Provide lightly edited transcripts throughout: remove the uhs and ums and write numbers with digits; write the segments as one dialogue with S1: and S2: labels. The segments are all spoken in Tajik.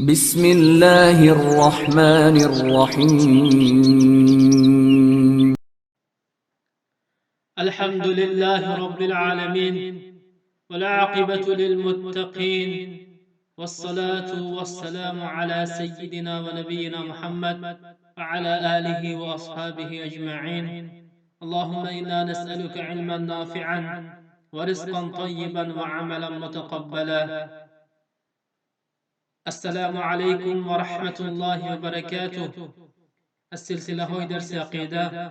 S1: بسم الله الرحمن الرحيم.
S2: الحمد لله رب العالمين، والعاقبة للمتقين، والصلاة والسلام على سيدنا ونبينا محمد وعلى آله وأصحابه أجمعين. اللهم إنا نسألك علما نافعا ورزقا طيبا وعملا متقبلا. السلام عليكم ورحمة الله وبركاته. السلسلة های درس عقیده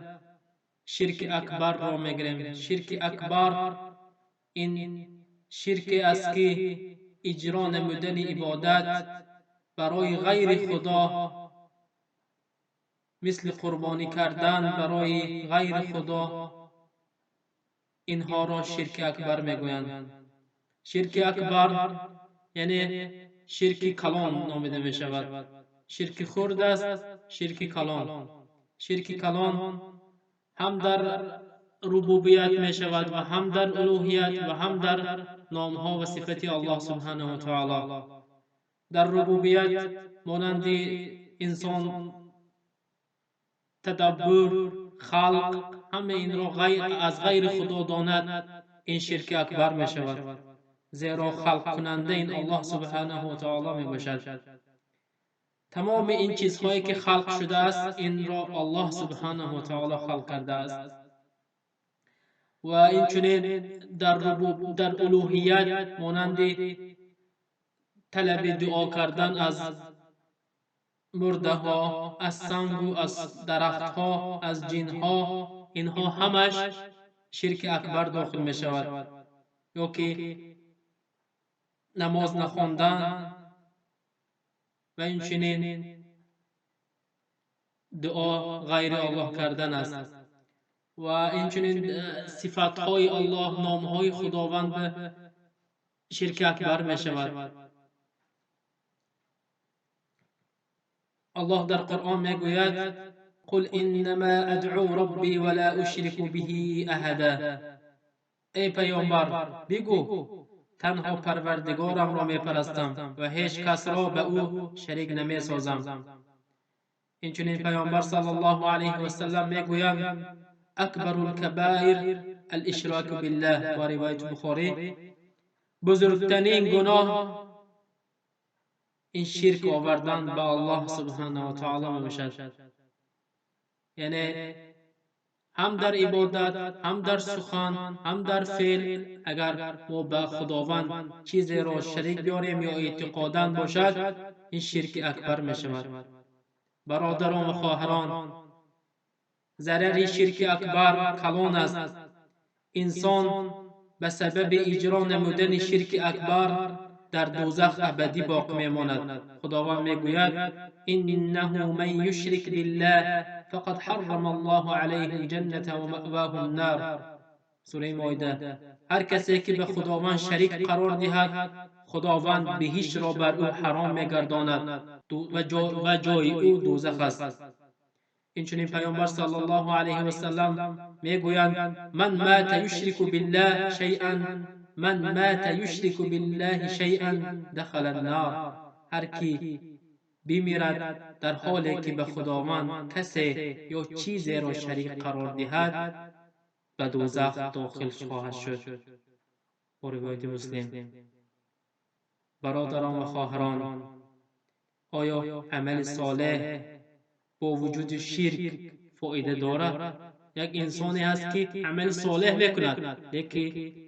S2: شرک اکبر رو میگیریم. شرک اکبر این شرک است که اجرا نمودن عبادت برای غیر خدا، مثل قربانی کردن برای غیر خدا، اینها را شرک اکبر میگویند. شرک اکبر یعنی شرک کلان نامیده می شود. شرک خرد است، شرک کلان. شرک کلان هم در ربوبیت می شود و هم در الوهیت و هم در نام ها و صفت الله سبحانه و تعالی. در ربوبیت مانند انسان تدبر، خلق، همه این را از غیر خدا داند، این شرک اکبر می شود، زیرا خلق کننده این الله سبحانه و تعالی می باشد. تمام این چیزهایی که خلق شده است، این را الله سبحانه و تعالی خلق کرده است. و این چنین در الوهیت مانند طلب دعا کردن از مرده ها، از سنگ و از درخت ها، از جن ها، اینها همش شرک اکبر داخل می شود. یا که نماز نخواندن و این چنین دعا غیر الله کردن است. و این چنین صفت های الله، نام های خداوند به شرک اکبر می شود. الله در قرآن می گوید: قل انما ادعو ربی ولا اشرک به احدا. ای پیامبر بگو تنها پروردگارم را می پرستم و هیچ کس را به او شریک نمی سازم. این چنین پیامبر صلی الله علیه و سلم می گویند: اکبر الکبائر الاشراک بالله. و روایت بخاری. بزرگترین گناه این شرک آوردن به الله سبحانه و تعالی می باشد. یعنی هم در عبادت، هم در سخن، هم در فعل، اگر ما به خداوند چیزی را شریک بیاریم یا اعتقاداً باشد، این شرک اکبر می شود. برادران و خواهران، ضرر شرک اکبر کلان است. انسان به سبب اجرا نمودن شرک اکبر در دوزخ ابدی باقی میماند. خداوند میگوید: انه من یشرک بالله فقد حرم الله علیه الجنة و مأواه النار. سوره مائده. هر کسی که به خداوند شریک قرار دهد، خداوند بهشت را بر او حرام میگرداند و جای او دوزخ است. این چنین پیامبر صلی الله علیه و سلم میگویند: من مات یشرک بالله شیئا، من مات یشرک بالله شیئا دخل النار. هر کی بمیرد در حالی که به خداوند کسی یا چیزی را شریک قرار دهد، به دوزخ داخل خواهد شد. با روایت مسلم. برادران و خواهران، آیا عمل صالح با وجود شرک فایده دارد؟ یک انسانی هست که عمل صالح میکند،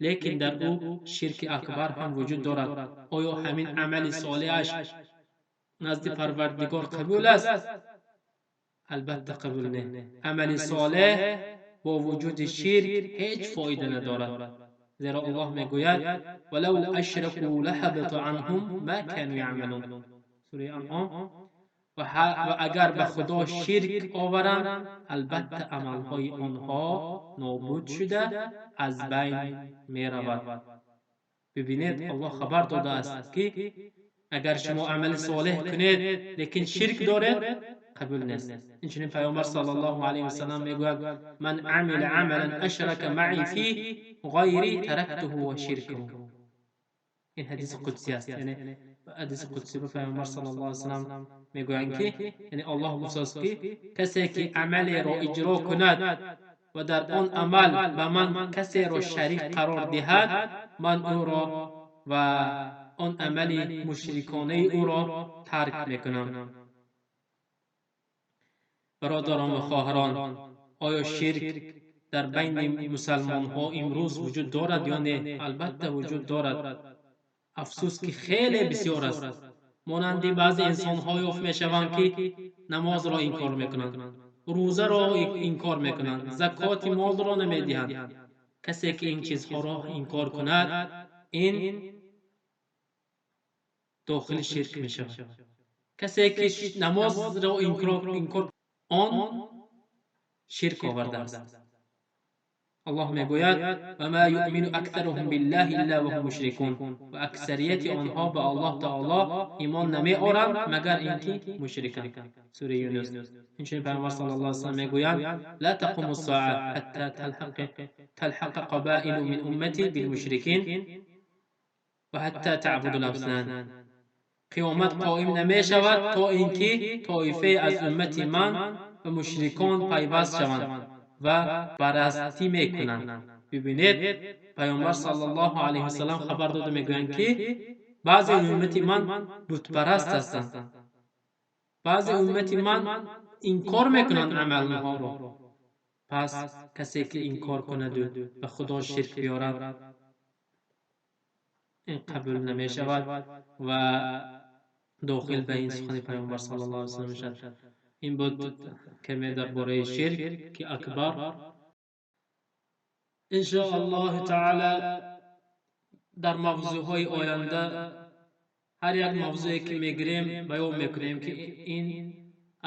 S2: لیکن در او شرک اکبر هم وجود دارد. آیا همین عمل صالحش نزد پروردگار قبول است؟ البته قبول نه. عمل صالح با وجود شرک هیچ فایده ندارد، زیرا الله میگوید: ولو اشرکوا لحبط عنهم ما كانوا یعملون. سوره انعام. و اگر به خدا شرک آورند، البته عملهای آنها نابود شده از بین می رود. ببینید، الله خبر داده است که اگر شما عمل صالح کنید لیکن شرک دارید، قبول نیست. این چنین پیامبر صلی الله علیه و سلم میگوید: من عمل عملا اشرک معی فیه غیری ترکته و شرکه. این حدیث قدسی است. یعنی Ҳадиси қудсӣ ба Паёмбар саллаллоҳу алайҳи васаллам мегӯянд ки, яъне Аллоҳ гуфтааст ки касе ки амалеро иҷро кунад ва дар он амал ба ман касеро шарик қарор диҳад, ман ӯро ва он амали мушриконаи ӯро тарк мекунам. Бародарон ва хоҳарон, оё ширк дар байни мусалмонҳо имрӯз вуҷуд дорад ё не? Албатта вуҷуд дорад. Афсӯс ки хеле бисёр аст. Монанди баъзе инсонҳо ёфт мешаванд ки намозро инкор мекунанд, рӯзаро инкор мекунанд, закоти молро намедиҳанд. Касе ки ин чизҳоро инкор кунад, ин дохили ширк мешавад. Касе ки намозро инкор, он ширк овардааст. Аллоҳ мегӯяд: ва ма юъмину аксаруҳум биллаҳи илла ва ҳум мушрикун. Ва аксарияти онҳо ба Аллоҳ таоло имон намеоранд, магар ин ки мушриканд. Сураи Юнус. Инчунин Паёмбар саллаллоҳу алайҳи васаллам мегӯянд: ла тақуму ссаа ҳатта талҳақа қабаилу мин уммати билмушрикин ва ҳатта таъбуду лавсан. Қиёмат қоим намешавад то ин ки тоифае аз уммати ман ба мушрикон пайваст шаванд ва барастӣ мекунанд. Бибинед, Паёмбар саллаллоҳу алайҳи васаллам хабар дода мегӯянд ки баъзе уммати ман бутпараст ҳастанд, баъзе уммати ман инкор мекунанд амалҳоро. Пас касе ки инкор кунаду ба Худо ширк биёрад, ин қабул намешавад ва дохил ба ин сухани Паёмбар саллаллоҳу алайҳи васаллам мешавад. Ин буд каме дар бораи ширк ки акбар. Иншоаллоҳу таала дар мавзӯъҳои оянда ҳар як мавзӯе ки мегирем баён мекунем ки ин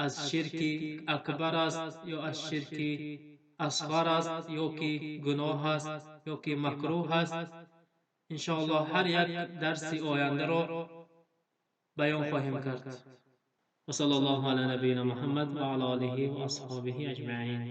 S2: аз ширки акбар аст ё аз ширки асғар аст ё ки гуноҳ аст ё ки макрӯҳ аст. Иншоаллоҳ ҳар як дарси ояндаро баён хоҳем кард. وصلى الله على نبينا محمد وعلى آله وأصحابه أجمعين.